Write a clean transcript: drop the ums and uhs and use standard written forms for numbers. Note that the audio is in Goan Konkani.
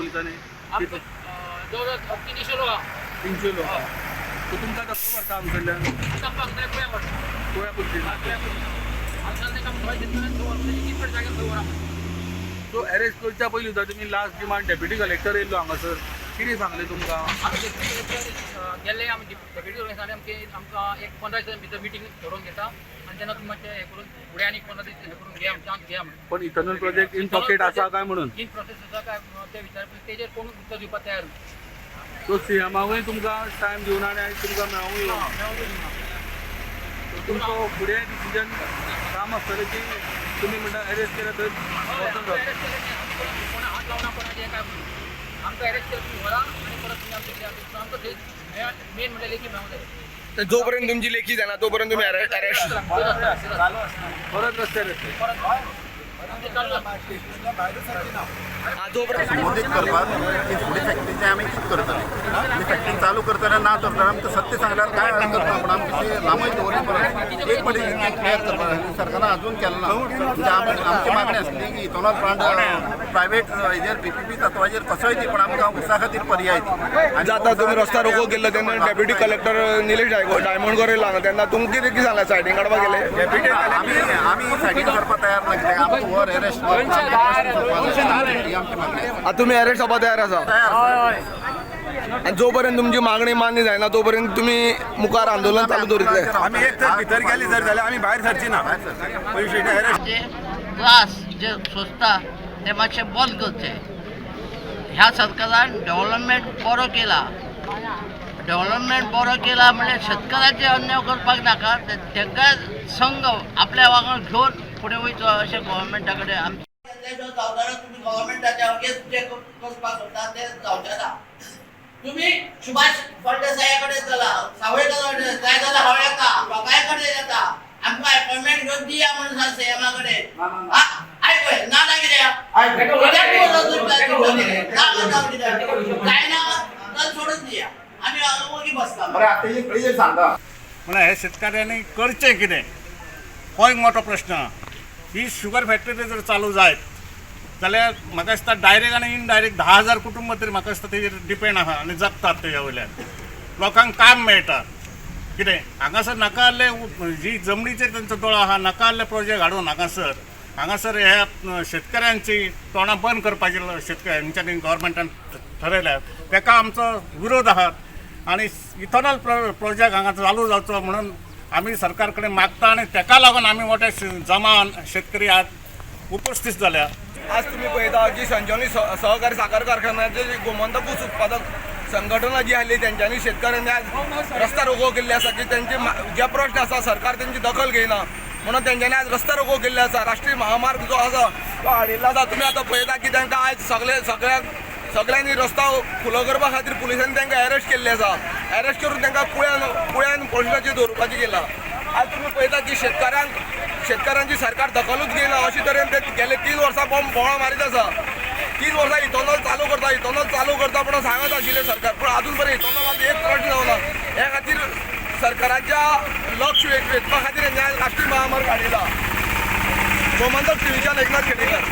पुलिसांनी? आमकां जवळ जवळ 300 लोक आहा. 300 लोक. सो तुमकां आतां खंय व्हरता हांगसरल्यान? आतां आमकां कुळ्या व्हरता. कुळ्या पुलीस. कुळ्या पुलीस हांगसर तांकां थंय शेतकऱ्यांक खंय व्हरता, कितपट जाग्यार खंय व्हरा. सो अरेस्ट करच्या पयलीं सुद्दां तुमी लास्ट डिमांड, डेप्युटी कलेक्टर येयल्लो हांगासर, कितें सांगलें तुमकां? आमी डेप्युटी कलेक्टर गेल्ले, आमी डेप्युटी कलेक्टर सांगलें आमचें आमकां एक 15 दिसां भितर मिटींग थरोवन घेता आनी तेन्ना तुमी मातशें हें करून फुडें आनी 15 दीस हें करून घेया, चान्स घेया म्हणून. पण इथेनॉल प्रोजेक्ट इन पॉकेट आसा काय म्हणून? इन प्रोसेस आसा काय ते विचार, तेजेर कोण उत्तर दिवपाक तयार ना. सो सीएमाकूय तुमकां टायम दिवना आनी आयज तुमकां मेळोंकूय येवना. सो तुमचो फुडें डिसिजन काम आसतलें की तुमी म्हणटा अरेस्ट केल्या थंय वचून रावता? कोणा हात लावना कोणाचे काय म्हणून. आमकां अरेस्ट केलं तुमी व्हरा आनी परत तुमी आमचें कितें आमकां थंय मेन म्हणल्यार लेखी मेळूंक जाय. जोपर्यंत तुमची लेखी जायना तोपर्यंत तुम्ही अरेस्ट परत रस्त्यार येतले. आमचें चालू आसा. जोपर्यंत संबोधीत करपाक की फुडें फॅक्टरीचें आमी कितें करतले आनी फॅक्टरी चालू करतना ना करतना आमकां सत्य सांगल्यार काय हरकत ना, पूण आमकां ते लांबय दवरले परस एक फावटी तें क्लियर करपाक जाय. सरकारान अजून केलें ना. म्हणजे आमी आमची मागणी आसली की इथेनॉल प्लांट प्रायवेट हेजेर पीपीपी तत्वाचेर कसोय दी, पूण आमकां उसा खातीर पर्याय दी. आनी जाता तुम्ही रस्ता रोको केल्लो तेन्ना डेप्युटी कलेक्टर निलेश डायमंडकर येयलो हांगा, तेन्ना तुमकां कितें कितें सांगलें, सायडीन काडपाक गेले? आमी आमी सायडीन करपाक तयार ना, कित्याक आमकां वर अरेस्ट ही आमची मागणी आसा. आता तुम्ही अरेस्ट जावपाक तयार आसा? तयार आसा. आनी जोपर्यंत तुमची मागणी मान्य जायना तोपर्यंत तुम्ही मुखार आंदोलन चालू दवरितले? आमी एक तर भितर गेली जर जाल्यार आमी भायर सरची ना. पोलीस स्टेशन अरेस्ट जे त्रास जे सोंसता ते मातशे बंद करचे. ह्या सरकारान डेव्हलपमेंट बरो केला, डेव्हलपमेंट बरो केला म्हणल्यार शेतकऱ्याचे अन्याय करपाक नाका. तांकां संघ आपल्या वांगडा घेवन फुडें वयचो अशें गव्हर्मेंटा कडेन आमचें. तुमी गव्हर्मेंटाच्या अगेन्स्ट जे करपाक सोदता ते जावचें ना. तुम्ही सुभाष फळदेसाया कडेन चला, सावयकर कडेन जाय जाल्यार हांव येता, लोकांय कडेन येता, आमकां अपॉयंटमेंट घेवन दिया म्हणून सांग सीएमा कडेन. आयक पळय ना ना कित्याक जायना तर सोडून दिया, आमी वगी बसता. बरें, आतां एक क्लियर सांगता. म्हणल्यार हे शेतकऱ्यांनी करचें कितें हो एक मोठो प्रश्न आहा. ही शुगर फॅक्टरी जर चालू जायत जाल्यार म्हाका दिसता डायरेक्ट आनी इनडायरेक्ट 10,000 कुटुंब तरी म्हाका दिसता तेजेर डिपेंड आहा आनी जगतात. तेज्या वयल्यान लोकांक काम मेळटा. कितें हांगासर नाका आहले जी जमनीचेर तेंचो दोळो आहा, नाका आहले प्रोजेक्ट हाडून हांगासर हांगासर ह्या शेतकऱ्यांची तोंडां बंद करपाची शेतकऱ्यांच्यानी गव्हर्मेंटान ठरयल्या, तेका आमचो विरोध आहा. आनी इथेनॉल प्रोजेक्ट हांगा चालू जावचो म्हणून आमी सरकार कडेन मागता आनी तेका लागून आमी मोठे जमा शेतकरी आज उपस्थित जाल्या. आज तुम्ही पळयता की संजीवनी सहकारी साखर कारखान्याचे जे गोमंतक ऊस उत्पादक संघटना जी आसली तेंच्यांनी शेतकऱ्यांनी आज रस्ता रोको केल्ले आसा की तेंचे जे प्रश्न आसा सरकार तेंची दखल घेयना म्हणून तेंच्यांनी आज रस्ता रोको केल्ले आसा. राष्ट्रीय महामार्ग जो आसा तो हाडिल्लो आसा. तुमी आतां पळयता की तांकां आयज सगळे सगळ्यांक सगळ्यांनी रस्ता खुलो करपा खातीर पुलिसांनी तांकां अरेस्ट केल्ले आसा. अरेस्ट करून तांकां कुळ्यान कुळ्यान पोलिसाचेर दवरपाचें केलां. आज तुमी पळयता की शेतकऱ्यांची सरकार दखलूच घेयना अशे तरेन ते गेले 3 वर्सां बॉम्ब बोळा मारीत आसा. 3 वर्सां इथेनॉल चालू करता, इथेनॉल चालू करता म्हणून सांगत आशिल्लें सरकार, पूण अजून पर्यंत इथेनॉलाचो एक प्रश्न जावना. हे खातीर सरकाराच्या लक्ष वेधपा खातीर हेंच्या राष्ट्रीय महामार्ग हाडिला. गोमंतक टिवीच्यान एकनाथ खेडेकर.